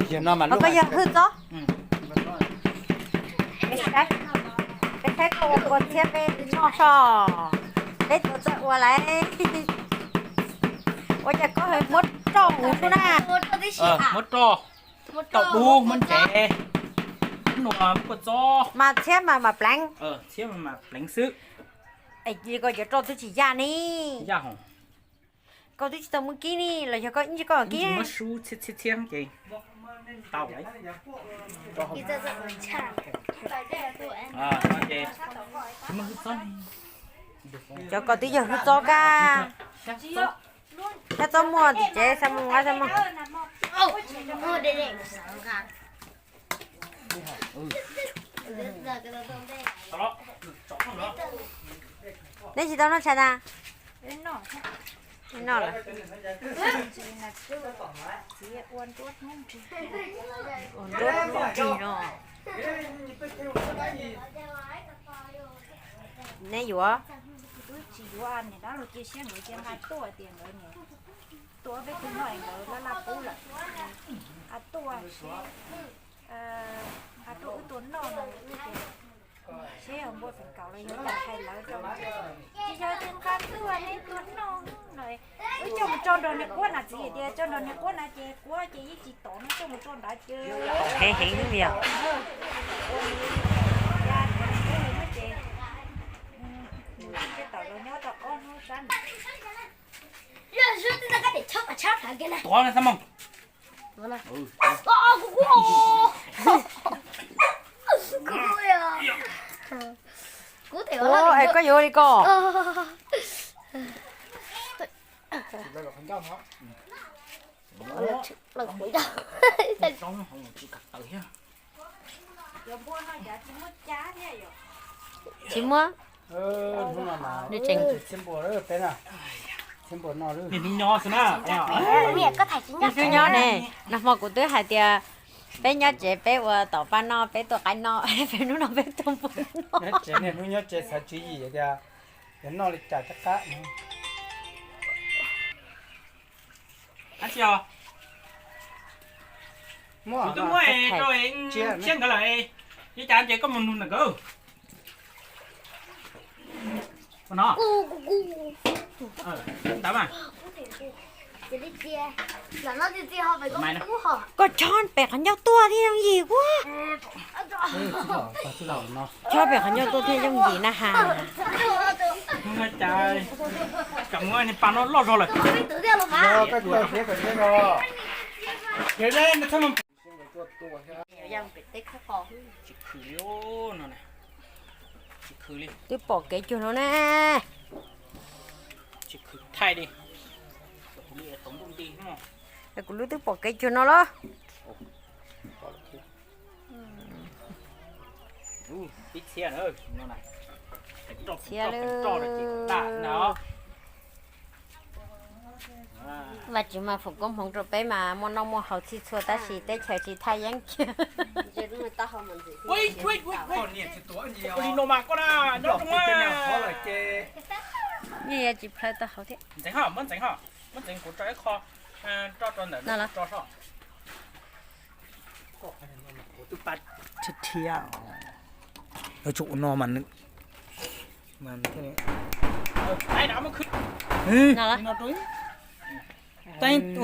Yog no mas koj yog hwj txob. Peb saib, peb saib koj ua kua txhiab peb noj soj. Peb tuav txawj ua lawm. Ua cas koj muab roj huv xwb na? Muab roj, rau dub, muab ntsev, nua, kua txob. Mas txhiab mas mam pleev. Txhiab mas pleev xwb. Es koj cov roj twb tsis yaj ne. Yaj hos. Koj twb tsis tau muab kib ne los yog koj ib ntsis koj kib? Muab sub txhiab txhiab txhiab ces tau lawm. Cov koj twb yog hwj txob kab. Kab txob muaj tim tsev xa mus nqa xa mus. Neb tsis tau noj tshais na? Noj lawm. Ua nruab hnub nrig no. Neb yuav? Twb tsis yuav, niam dab laug cia siab nkawd cia nqa tuaj tias nkawd niam tuaj peb tug noj es nkawd laj laj pub lawm. Nqa tuaj seb, nqa tuaj wb tua noj no ces seb npua feem kaum los yog cas hais lawv rau. Tsis yog tias nqa tuaj neb tua noj no, wb coj mus tso nrog niag Quab na, txiv tias coj nrog niag Quab na ces Quab ces yeej tsis tom no, coj mus tso nrad ces heev heev xwb yog. Ces nws tawm los nyob tau ob hnub sab nws. Tuav na Xab Moos. Ua es koj yuav li ko. Tsis muab. Hnub no mas tseem txhiab npua peb na, txhiab npua noj lawm. Niaj hnub nyob xwb na. Niaj hnub nyob ne. Nag hmo kuv twb hais tias peb nyob tsev peb ua tom paj noj, peb tua qaib noj, peb hnub no peb tua npua noj. Nyob tsev, niaj hnub nyob tsev xav tswv yim tias yog noj li cas rov qab. Ab tsi os. Kuv twb muab rau Tshiab nkawd lawm, li cas ces koj mus nug ntawm nkawd. No. Ntawd mas. Koj chob pem qhov ncauj tuaj thiaj yooj yim ua. Chob pem qhov ncauj tuaj thiaj yooj yim na has. Cas muab niag pas no loj zog lawm. Tsis khwv li no, tsis khwv li. Twb pom kev cuag no ne. Tsis khwv thaij li. Kuv lub twb pom kev cuag no lawm. Pib txhiab na. Txhiab lawm. Vaj Tswv mas foom koob hmoov rau peb mas muaj noj muaj haus txhij txhua tab sis teb chaws tsis thaj yeeb kiag. Ua li no mas koj na, nyob zoo na. Yeej yuav tsis plhaw tau hauv thiab. Ntxeev ho, muab ntxeev ho, muab ntxeev kuv tso ib qho, tso rau ntawm no los tso soj. Thiab thiab, yuav tsum ua no mas nws, no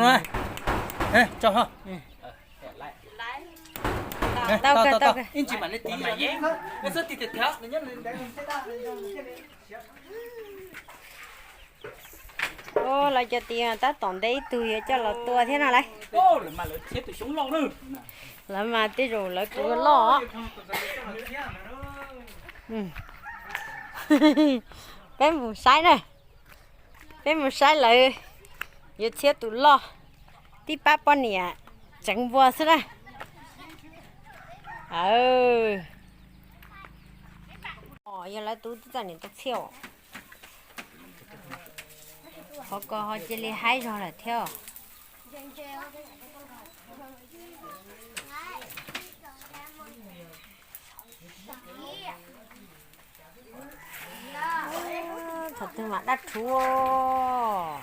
los. Tso ho. Tau, tau, tau, ib ntsis mam li tiv. Lawv cov tiv tab tom nte ib tug yuav coj los tua thiab no lauj. Lawv mas tej zaum lawv tus loj. Peb mus saib na, peb mus saib lawv yuav txhiab tus loj, tib pab poj niam tseev npua xwb na. Yog lawv tus txaj niam tau txhiab os. Qhov ko ho cia li haib zog lawm thiab. Thaum twg mam dab rhuv.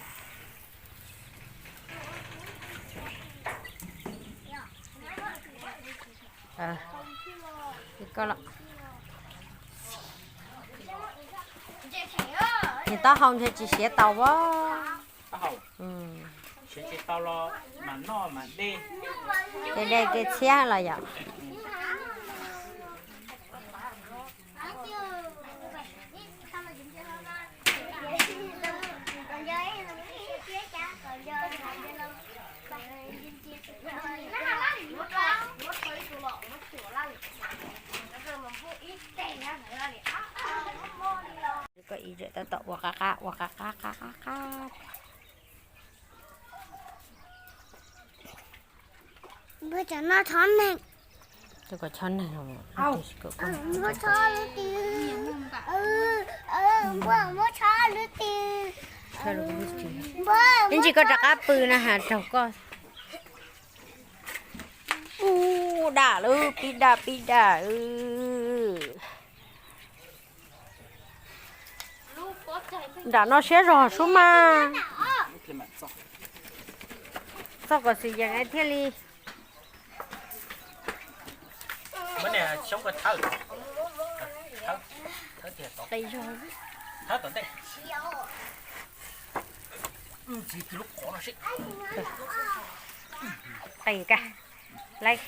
Nws taub hau ntshe tsis siav tau as. Kev dej kev txhiab los yom. Koj ib zam tab tom ua qab qab ua qab qab qab qab qab. Npawg cov no chob neeg. Cov ko chob neeg. Npawg chob lub twg? Npawg muab chob lub twg? Ib ntsis koj rov qab pw na has raug koj. Ub, dam lub pib dam pib dam. Nram no siab zog sub mas. Txog kom xwm yees thiaj li. Qis ka, laib.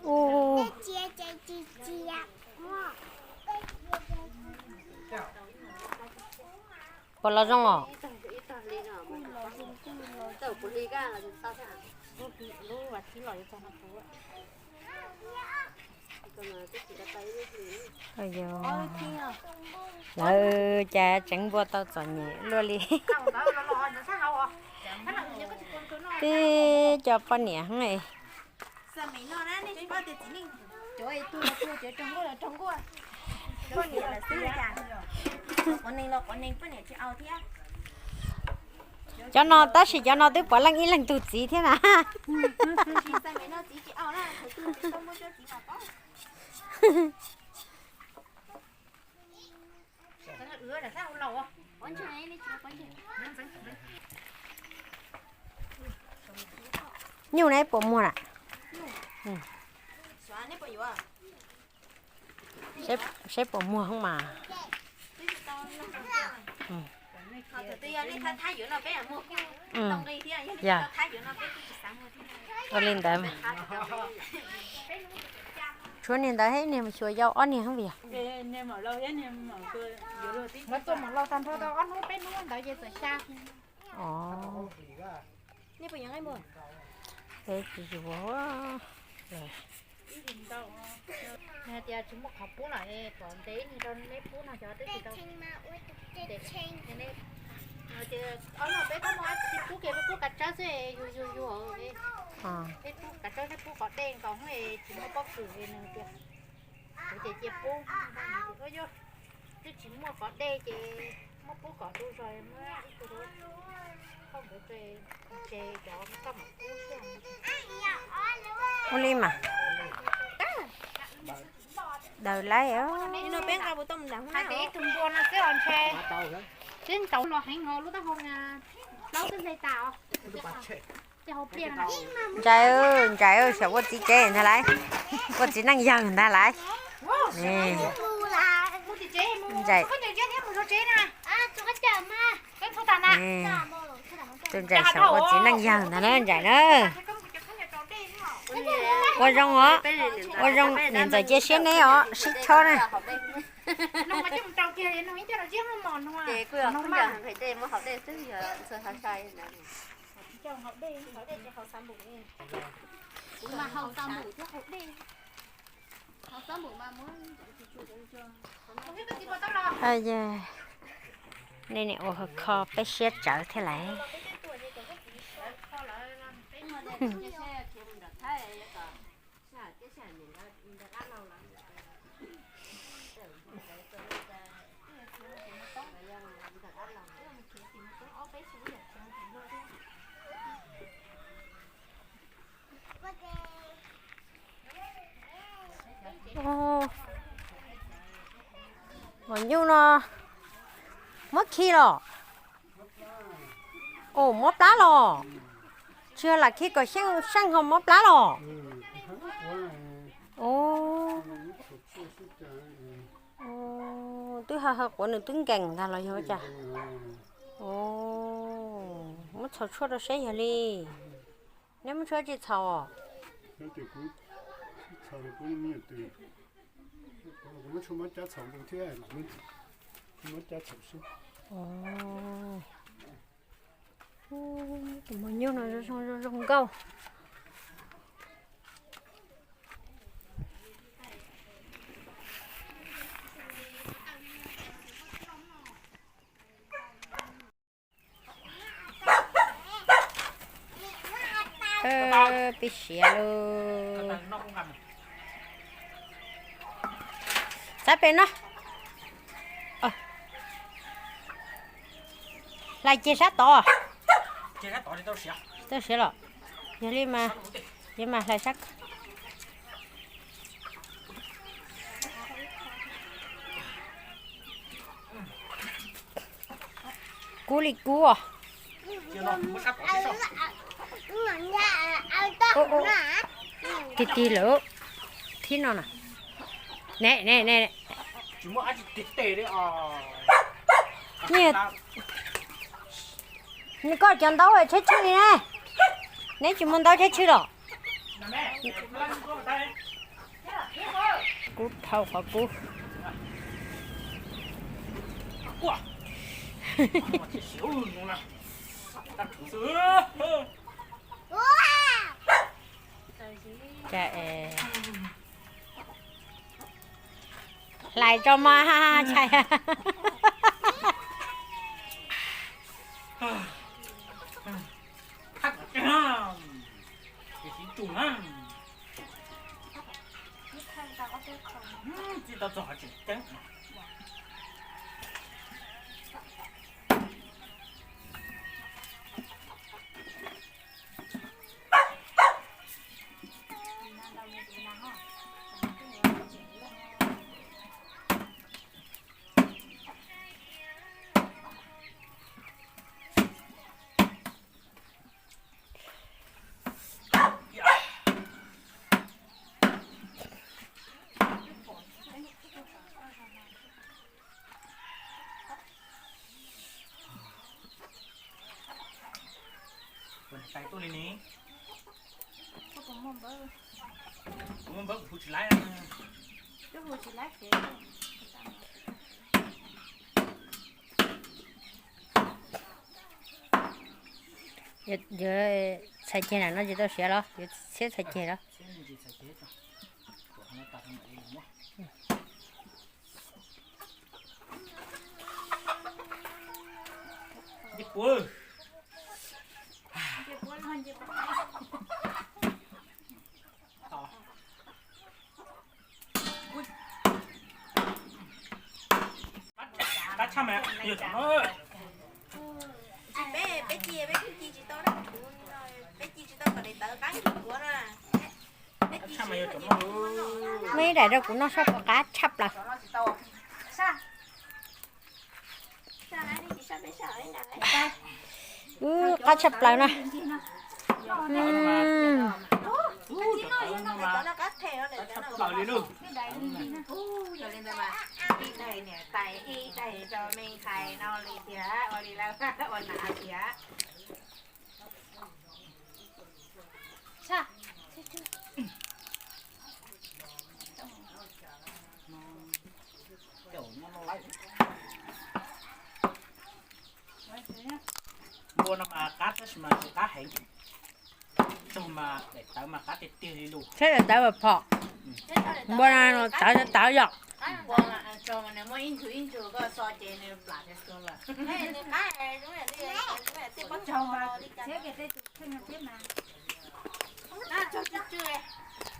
Ub, puas los zoo os? Lawv cas tseev npua tau txom nyem luaj li. Twb cov poj niam heev. Cov no tab sis cov no twb puav leej ib leeg tug txiv thiab na. Nyuj ne puas muag lawm? Saib puas muag mas. Ua li ntawd mas. Tshuav niag ntawd thiab niag xyuas yau ob niag hab yog. Peb tsis yuav. Nws hais tias tsis muaj qhov pub lawm, kom ntev ib niag rau neb pub no xyov twb tsis tau. Ob no peb tsis pub kiag, peb pub kav tsawb xwb, yug yug yug. Peb pub kav tsawb, peb pub qhov dej nkaus, tsis muaj pob kws nws tias. Kuv ces cia pub, twb tsis muaj qhov dej ces muab pub kom du zog, muab ib tug thauj nkawd tse, cov koj mam pub xwb. Ua li mas. Daws laib. Hais tias ib tug npua no xwb os ntshe. Twb ntau los heev os, lub taub hau na, plaub twb hle tas os. Ntshai, ntshai, xyov ua txiv tsev ntag lauj, ua txiv neej yawg ntag lauj. Ntshai, tus ntshai xyov ua txiv neej yawg ntag na ntshai na. Ua zoo os, ua zoo niam ntxawm cia siab neb os, sib chob na. Nej niam ua kho peb siab tsawv thiab lauj. Nyuj no muab khi los? Ua mob plab los? Tsis yog lam khi kom seej ho mob plab los? Twb ha ha quav nws twb nkees ntag los yog ua cas? Muab txhaus tshuaj rau seb yog li. Neb muab tshuaj tsis txhaus? Tus mos nyuj no zoo zoo nkauj. Pib siav lauj. Txav pem no. Hlais ceg sab tod. Tau siav los? Yog li mas, yog mas hlais sab. Kub li kub os. Tig tig lawm. Thib no na. Ne ne ne. Koj cov ntaub tsheb tshwj li ne. Neb tsis muaj ntaub tsheb tshwj los? Kub dhau qhov kub. Hlais tso mas ntshai. Tais tuaj li ne. Kuv muaj npawb kuv hu tsis laib. Yuav txhais ceg na no tsis tau siav los yuav txhiab txhais ceg los? Qab tshaj mas yog cov no. Peb, peb ci, peb ci tsis tau, peb ci tsis tau kom daim tawv qab ntsis kuav na. Muaj ib daim rau kuv noj saib puas qab tshaj plaws. Qab tshaj plaws na. Npua no mas qab tab sis mas tsis qab heev. Tsaug mas daim tawv mas qab tiag tiag li lus. Saib daim tawv mas phom. Npua no tawv tawv yom.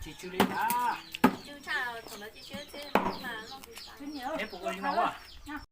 Tsis tsw li ntag. Neb puas ua li no?